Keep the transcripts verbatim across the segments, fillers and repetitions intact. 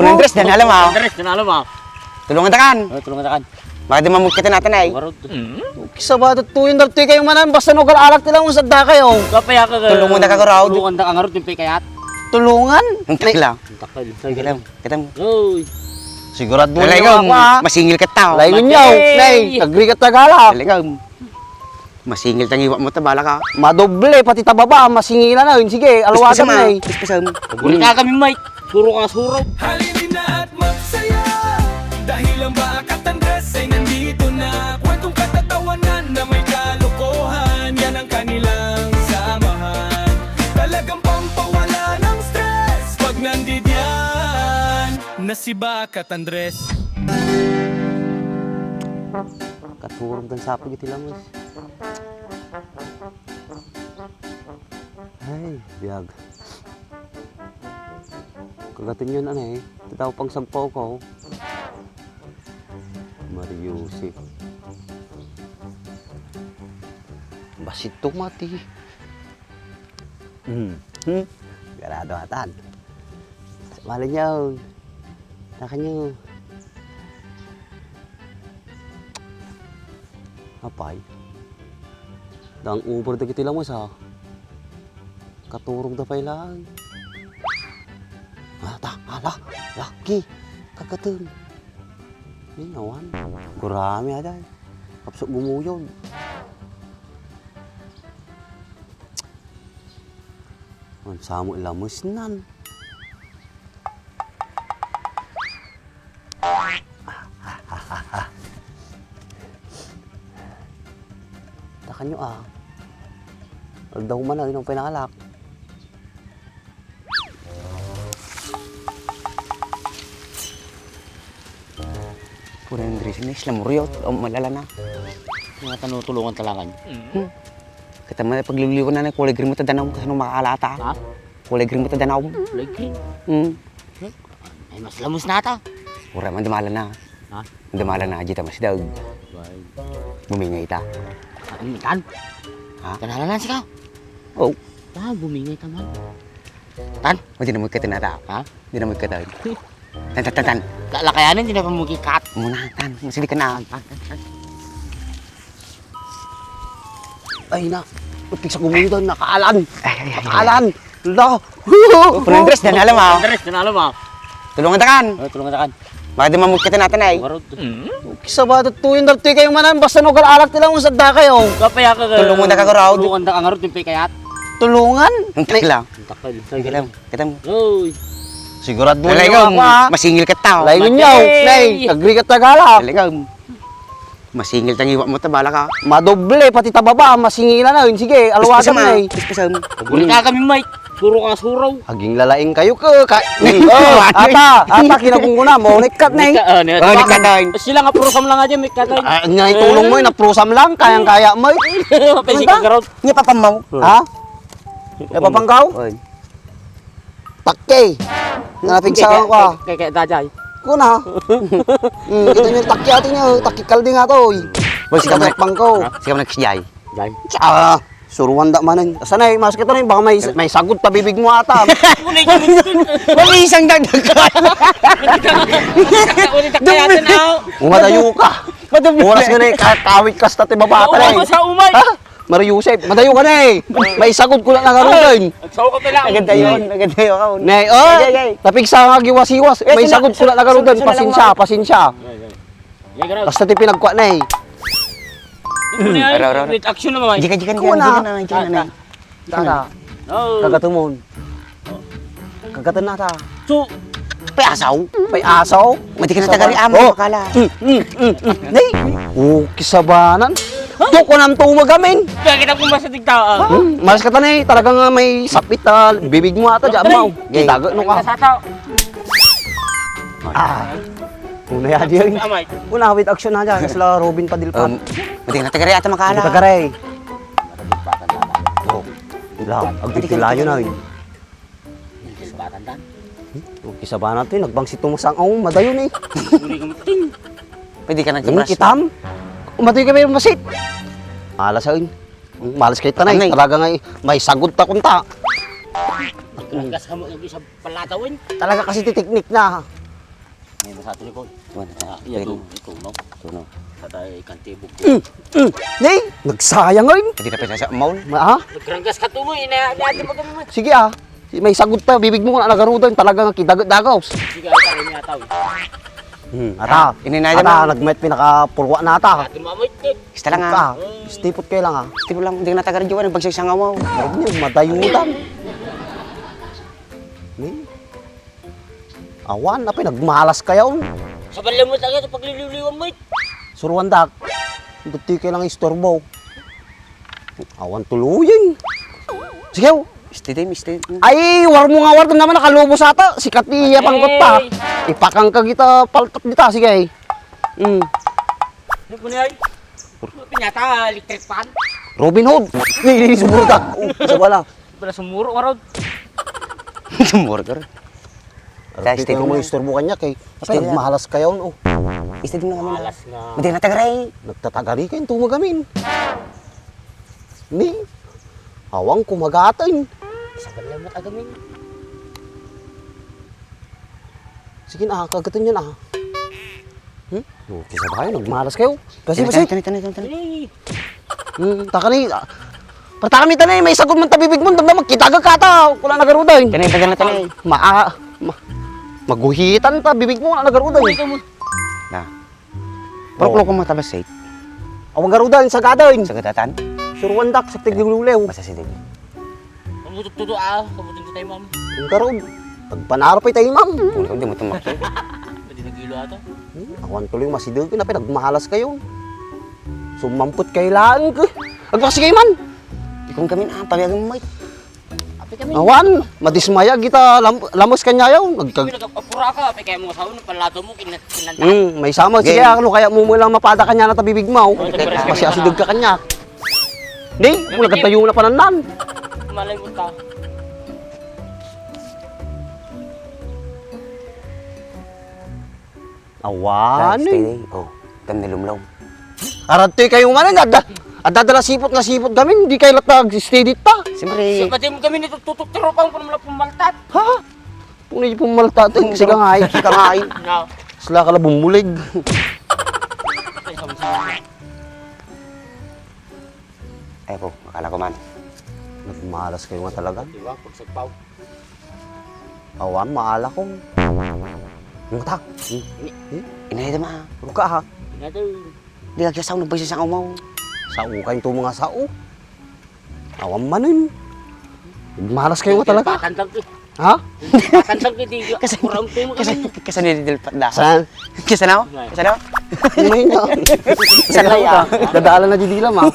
Puro Andres, dan alam, ah. Andres, dan alam, ah. Tulungan ta kan. Oh, tulungan ta kan. Bakit di mamugkitan natin, ay? Warod. Kisa ba, tutuyin dagtoy kayo manan, basta no, alak ti lang, unsa da kayo? Kapaya ka, Tulungan ta ka, Rod. Tulungan ta ka, Rod, yung pay kayat. Tulungan? Ang takla. Ang takla, yung pay kayat. Kita mo. Oy. Sigurado mo Lalay yung ko, ako, ah. Masingil ka tao. Lalay ko niyo, Matey. Nay. Agree ka, Tagala. Lalay ko. Masingil ta ngiwat mo, ta bala ka. Madoble, pati ta baba, masingilan na. Sige, alwagan Ispasam, na ah. Eh. Ispasam. Aguli ka kami, Mike. Suro ka, suro. Halina at magsaya. Dahil ang Bakat Andres ay nandito na. Kwentong katatawanan na may kalokohan. Yan ang kanilang samahan. Talagang pampawala ng stress. Pag nandidiyan na si Bakat Andres. Katurog dan sapag iti lamus. Ay, biag. Kagatenyon, anay, ti tao pang sagpawko. Mario Joseph. Basitto mati. Hmm. Hmm? Garado atan. Mali niyo. Nakanyo. Apay. Dang over dagiti lamus, ha. Katurog da pay lang. Ah, ta, ala, laki. Kagatem. Ni awan. Gurami aday. Kapsok gumuyog. Ang samo ilamus nan. Takanyo, ah. Agdaw man, ah, inong pinalak. Puro Andres, ni isla Muriot, o malala na. Mga tanutulungan talaga niyo. Hmm. Kita man pagliwliwan na, kulay green mo ta danum, kasano makaalata? Ha? Kulay green mo ta danum. Kulay green? Hmm. Ay, mas lamus na ata. Pura man dumala na. Ha? Dumala na, jita mas daw. Bumingay ta. Ano, tan? Ha? Kanala na sika? Oh. Ah, bumingay ta man. Tan? O, di na mo ikatin ata. Ha? Di na mo ikatin. Tan, tan, tan, tan. Lakayanin, di na pa mugikat. Muna, tan. Masili ka na. Tan, tan, tan. Ay na, pigsa gumuyod, nakaalan. Ay, ay, ay, ay. Nakaalan. Lo. Oh, Puro Andres, dan alam, ah. Andres, dan alam, ah. Tulungan ta kan. Oh, tulungan ta kan. Bakit di mamugkitan natin, ay? Warod. Kisa ba, tutuyin dagtoy kayo manan, basta no, alak ti lang, unsa da kayo? Kapaya ka, Tulungan ta ka, Rod. Tulungan ta ka, Rod, yung pay kayat. Tulungan? Ang takla. Ang takla, yung pay kayat. Kita mo. Oy. Sigurado Lalay mo ko, ako, ah. Masingil ka tao. Lalay ko niyo, Matey. Nay. Agree ka, Tagala. Lalay ko. Masingil ta ngiwat mo, ta bala ka. Madoble, pati ta baba, masingilan na. Sige, alwagan Ispasam, na, ah. Eh. Ispasam. Aguli ka kami, Mike. Suro ka, suro. Aging lalaing kayo ka. Ka- Oh, ata, ata, kinagungguna mo, nikkat na, eh. Nikkat, oh, nikkat. Oh, nikkat, ay. Sila nga, purusam lang aja, nikkat, ay. Ah, nya itulong mo, eh, napurusam lang, kayang-kaya mo, eh. Pwede ka, Anta? Garot. Nya papamaw. Ha? Napapangkaw? Oy. Takke. Napigsa Kaya, ka. Kaya, kaya, kaya, dajay. Kuna. Hmm, kita niyo takke atin niyo, takke kaldi nga to, oy. Boy, sika man. Pangkaw. Ha? Sika man nagsiyay. Jay. Ah, suruan da manen. Sanay, mas kita na, baka may, may sagod ta bibig mo ata. Wala isang dagdag. Ulit ang kaya atin, ah. Umadayo ka. Madumi. Oras nga na, eh, ka-, kawit kasta ti baba, Oo, pare. Sa umay. Ha? Mario Joseph, madayo ka na eh. May sagod ko lang nga ron. Agsaw ka pala. Agad tayo, agad tayo ka. Nay, oh, Agad, agad. Napigsa nga giwas-iwas. Eh, May sila-, sagod ko lang nga ron. Sila-, sila lang Pasensya, mga pasensya. Ay, ay. Ay, grabe. Basta ti pinagkuha na eh. Ano yan? Araw, araw, araw. Wait, action naman. Jika, jika, Kuha na. Jika na, jika na, Nay. Tata. Oh. Kagatumon. Kagatan na ta. So, Pay asaw? Pay asaw? Madi ka na tagari amo, Oh. Makala. Mm, mm, mm, mm. Nay! Oh, kisabanan. Do ko nam to umagamin. Kaya kita kung basta tigtao, ah. Hmm, malas ka tanay, talaga nga may sapit, ah, bibig mo ata, diyan mo. Gay. Itago no ka. Sa tao. Ah. Una ya diyan. Amay. Una with action na diyan. Sila Robin Padilpan. Um, madi ka na tagari ata, Makala. Tagari. Oh. Lang, agpipila yun ay. Silbatan tan. Oh, kisabanan to, eh. Nagbangsit mo sang, oh, madayon, eh. Uli ka mo, ting. Pwede ka Yung nagkabras. Kitam? Umatay ka may masit. Malas, ay. Malas kayo tanay. Tanay. Talaga nga, eh, may sagod ta kunta. Gas ka mo, yung isa palatawin. Talaga kasi ti teknik na. May masato ni Koy. Wala na. Ah, iya, ito, ito, no? Ito, no? Patay, kantibog. Mm, mm. Nay, nagsayang, oy. Hindi na pa siya maul. Ma-, ah? Nagranggas ka to mo, ina-, ina-, ina-, ina-, Sige, ah. May sagot ta, bibig mo nga nagarudan, talaga nga kidagat-dagaw. Sige, ay, tayo niya, tao. Hmm, ata. Ah, ininaya Ata, mo. Nagmet pinakapulwa na ata. Ate, mamoy, eh. Basta lang, ah. Ka, stipot kayo lang, ah. Stipot lang, hindi na taga-radyo, nagpagsagsangaw mo. Huwag niyo, madayutan. Ni? Awan, apay, nagmalas kayo. Sabal lang mo talaga ito pagliliwliwan mo, eh. Suruan dak. Buti kayo lang istorbo. Awan tuluyan. Sige, oh. Stay time, stay. Ay, war mo nga war naman nakalubos ata. Sikat ni iya pangkot pa. Ay. Ipakang ka kita paltat dita, sige. Mm. Ano po niya? Pinyata, electric fan. Robin Hood. Ni, ni, sumuro ka. Oh, sa wala. Wala sumuro ka, Rod. Sumuro ka, Rod. Arap Sa di kayo stadium mga na. Istorbo kanya kay Stadium na. Nagmalas kayo, oh. Stadium na kami na. Malas nga. Hindi na tagaray. Nagtatagari kayo, tumagamin. Ni, awang kumagatan. Isa ka lang nakagamin. Sige na, kagatan niya na. Hmm? Oh, kisa ba kayo? Nagmalas kayo. Kasi, Tani, kasi. Tani, tani, tani, tani. Ay. Hmm, takani. Ah, para takani, tani, may sagot man ta bibig mo, damdam, magkitaga ka ta. Wala nagaruday. Tani, tani, tani. Ma-, ah, ma-, maguhitan ta bibig mo, wala nagaruday. Ikaw mo. Na. Pero Oo. Kulo ko matabas, eh. Awang garudan, sagadain. Sagadatan? Suruan dak, sa tiglulew. Basta si David. Kabuto-tuto, ah. Kabuto-tuto tayo, ma'am. Ang garud. Pagpanaro pa tayo, ma'am. Hindi, hindi mo tumakbo. Pwede nagilo ata. Hmm, ako ang tuloy masidag, na pinagmahalas kayo. Sumampot kayo lang. Agpakasi kayo man. Ikong kami na, pabiagan mo, Mike. Api kami. Awan, madismaya kita lam-, lamus kanyayo. Nagkag- Kami nagkapura ka, api kaya mo sa uno, palato mo, kinat-, kinanta. Hmm, may sama. Sige, Game. Ano kaya mo mo lang mapada kanya na tabibig mo? Oh, siyempre. Masiasidog ka kanya. Di, mo nagkatayo na panannan. Malay mo ta. Awan, Stay, eh. Stay. Oh, kam ni Lumlom. Aranti kayo man, eh, adda, adda dala sipot nga sipot gamin, di kayo latag stay dita. Siyempre. Sa pati mo kami nito tutok tiro pang pun-, pumaltat. Ha? Kung hindi pumaltat, eh, Hmm, sige nga, eh. Sige nga, eh. No. Sila ka la bumulig. Ay, po, akala ko man. Nagmalas kayo nga talaga. Di ba? Pagsagpaw. Awan, maala ko. Ang mata. Hmm? Hmm? Inay, dama. Ruka, ha? Inay, Di ka kaya sao, nagbaysa sa umaw. Sao kayo ito mga sao. Awan manin. Malas kayo nga talaga. Patantang ko. Ha? Patantang ko, di Kasi, kurang ko mo kasi, kami. Kasi nididil pa da. Saan? Kasi na? Kasi na? Yun na yun, no? Saan na ya? Dadaalan na di dilam, ah.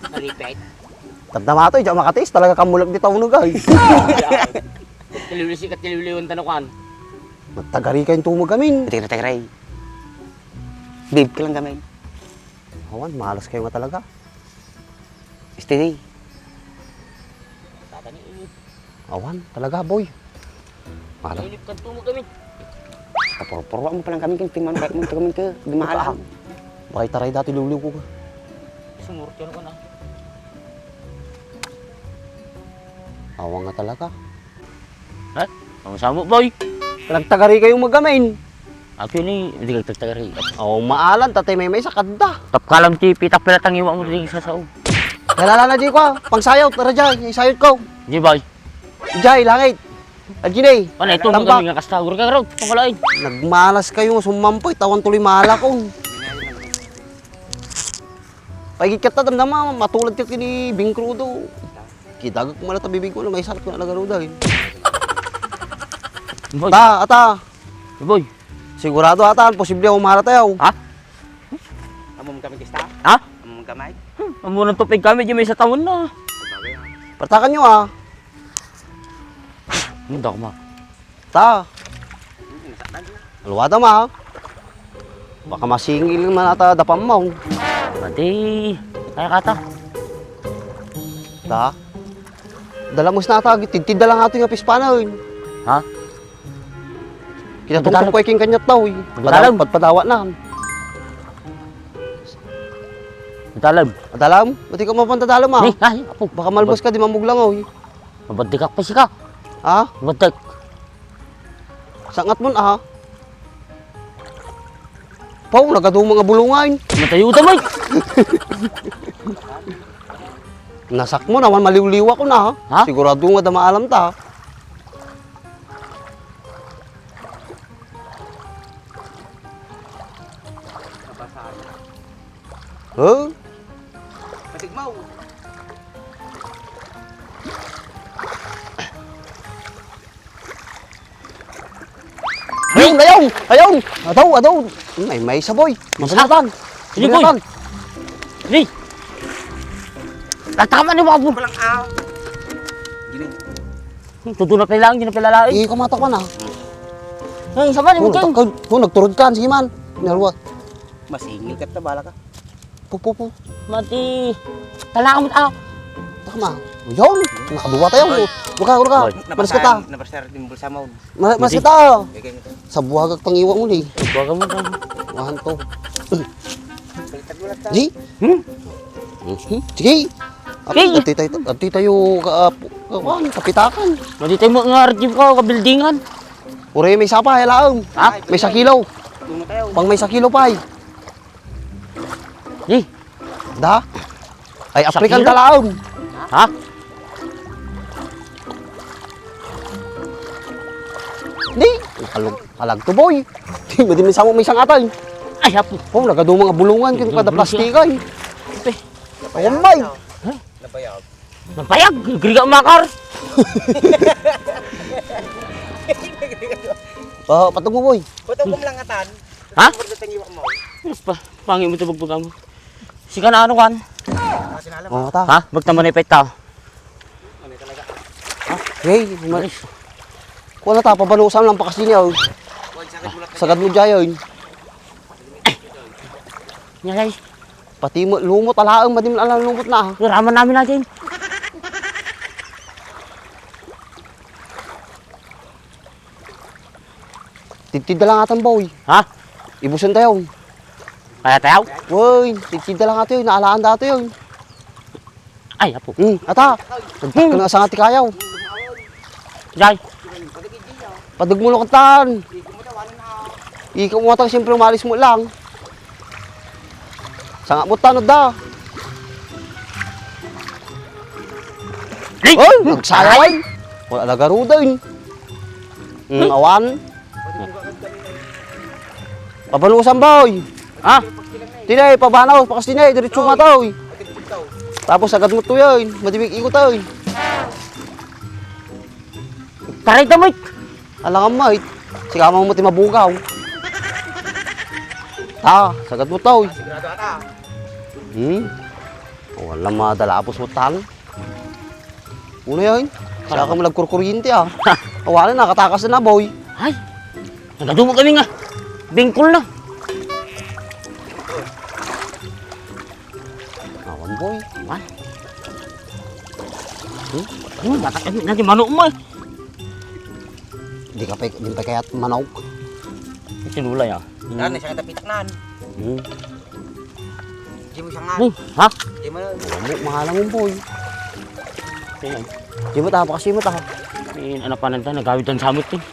Malipit. Tanda mato, di makatiis. Talaga kamulag di taunog, ay. Tilulisi ka, tiluliwan tanakan. Magtagari kayong tumagamin. Pati na tagaray. Babe ka lang gamay. Awan, malas kayo nga talaga. Steady. Awan, talaga, boy. Malas. Ilip ka tumagamin. Kapurpurwa mo palang kami, kung tingnan mo, kung tingnan mo, dumahalan. Baka itaray dati luliw ko. Sumurot ka na. Awan nga talaga. Ha? Ang samo, boy. Nagtagari kayo magamin. Actually, hindi ka nagtagari. Oh, maalan, tatay may may sakadda. Tapkalam ti pitak pala tangiwa mo ding sa sao. Nalala na di ko, ah. Pangsayaw, tara dyan, isayot ko. Di, boy. Jay, langit. Ajinay. Ano ito? Tambak. Magamin nga kasta. Uri ka, Rod. Pangkalain. Nagmalas kayo, sumampoy, tawan tuloy mahala ko. Paigit ka ta, damdama, matulad ka kini Bing Crudo. Kitagak mo na ta bibig ko na may sakit ko na nagaruda, eh. Boy. Ta, ata. Boy. Sigurado ata, posible ako maharata yaw. Ha? Amom kami kista? Ha? Amom kami? Hmm, amo nang tupig kami, di may sa taon na. Partakan nyo, ah. Ang dakma. Ta. Aluwada ma. Baka masingil man ata dapam mo. Pati, kaya kata. Ta. Dalamus na ata, titid da lang ato yung apispanan. Ha? Kita Padalem. Tungtong ko iking kanyat tao, eh. Padalem. Padawat, padawat na. Padalem. Padalem? Ba't ikaw mapantadalem, ah? Ni, ay, apo. Baka malbos ka, di mamuglang, oh, eh. Mabadikak pa sika. Ha? Mabadikak. Sangat mo na, ha? Pau, nagadu nga bulungan. Matayo ta, Mike. Nasak mo naman, maliwliwa ko na, ha? Ha? Sigurado nga da maalam ta, ha? Huh? Patigmaw. Ayaw, ayaw, ayaw! Adaw, adaw! May, may saboy. Masalatan. Sige, boy. Masalatan. Ni. Tataman ni Wapo. Walang aw. Gini. Tudo na pala lang, gini pala lain. Ikaw matakpan, ah. Ang sama ni Muting. Takkan, oh, nagturod ka, sige man. Narwa. Masingil ka, tabala ka. Pupupu. Mati. Talaga mo, ah. Tama. Yun. Nakaduwa tayo. Boy. Urka, urka. Boy. Malis ka ta. Nabasar, nabasar din bulsa mo. Ma-, malis ka ta. Sa buhagak pangiwa mo ni. Sa buhagak mo ta. Wahan to. Baliktad mo lang ta. Di? Hmm? Mhm. Sige. Sige. Ati tayo, ati tayo ka, ka, kuan, kapitakan. Mati tayo mo nga arjib ka, kabildingan. Ure, may sapa, helaom. Ha? May sakilo. Pang may sakilo pa, eh. Di. Da? Ay, African ka laom. Ha? Di. Kalag, kalag to, boy. Di, di, di, samo may isang atay. Ay, apo. Oh, nagadu mga bulungan, kin kada plastikan. Ape. Oh my. Ha? Nabayag. Nabayag? Griga makar. Oh, patog mo, boy. Patog mo lang atan. Ha? Pagdating iwa mo. Mas pa, pangit mo ito, bagbaga mo. Sika na ano kan? Oh, ta. Ha? Bagta mo na ipit ta. Hey, ma-, kuha na ta, pabalusan lang pakas din yaw. Sagad mo dyan yun. Nga, guys. Pati mo, lumot, alaang, madi mo alam lumot na. Raman namin natin. Tidtid da lang atan, boy. Ha? Ibusan tayo. Kaya tayo? Woy, tidtid da lang ato yun. Naalaan da ato yun. Ay, apo. Hmm, ata. Nagtak ka na sa nga ti kayaw. Jay. Padug mo na katan. Ikaw mo atan, siyempre umalis mo lang. Sanga mo tanod da. Ay! Oy, nagsayaway. Wala nagaruda yun. Hmm, awan. Pabanusan, boy. Ha? Tinay, pabanaw, pakas tinay, diretso nga tao, eh. Tapos agad mo to yan, madimig ikot tao, eh. Taray ta, Mike. Alangan, Mike. Sika mo mo ti mabugaw. Ah, sagad mo tao, eh. Hmm? Wala madala, apos mo tan. Una yan. Saka ka malagkurkuryente, ah. Awanan, nakatakas na, boy. Ay, nagadumo kami nga. Bingkol na. Awan, boy. Awan. Hmm? Hmm, batak kami na di manok mo, eh. Di ka pa, di pa kayat manok. Ito lula, ya. Yan, siya tapitak nan. Hmm. Di mo siya nga. Hmm, ha? Di mo na. Alam mo, mahalang mo, boy. Ayan. Di mo ta, pakasi mo ta. Ayan, ano pa nanta, nagawid ang samot, eh.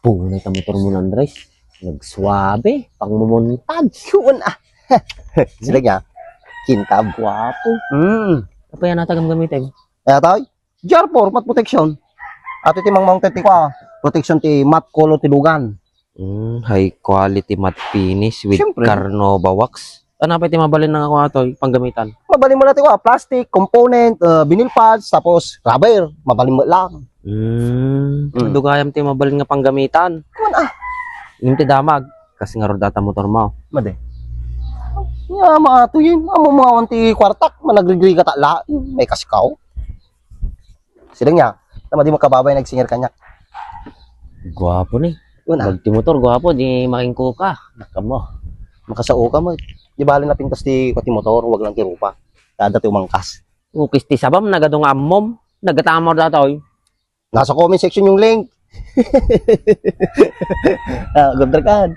Punay ka motor mo, Andres. Nagsuabe, pang mumuntad. Yun, ah. Sila niya. Kintab. Guwapo. Hmm. Apa yan ata gamgamitin? Eh, atoy? Jar four, matte protection. Ato ti mangmangted ti kwa, protection ti matte color ti lugan. Mm, high quality matte finish with Siyempre. Carnauba wax. Ano pa ti mabalin nga kuha to, panggamitan? Mabalin mo na ti kwa, plastic, component, uh, vinyl pads, tapos rubber. Mabalin mo lang. Mm, Mm. Dugayam ti mabalin nga panggamitan. Kuman, ah. Yung ti damag, kasi nga rodata motor mo. Made. Nga, mga tuyin, amo mga awan ti kwartak, managrigrika ta la, may kasikaw. Sila niya, na madi makababay nagsinger kanya. Guwapo ni. Una. Pag ti motor, guwapo, di makingko ka. Nakamo. Makasao ka mo. Di bali na pintas ti, ti motor, wag lang ti rupa. Kada ti umangkas. Ukis ti sabam, nagado nga ammom. Nagatamor datoy. Nasa comment section yung link. Ah, good record.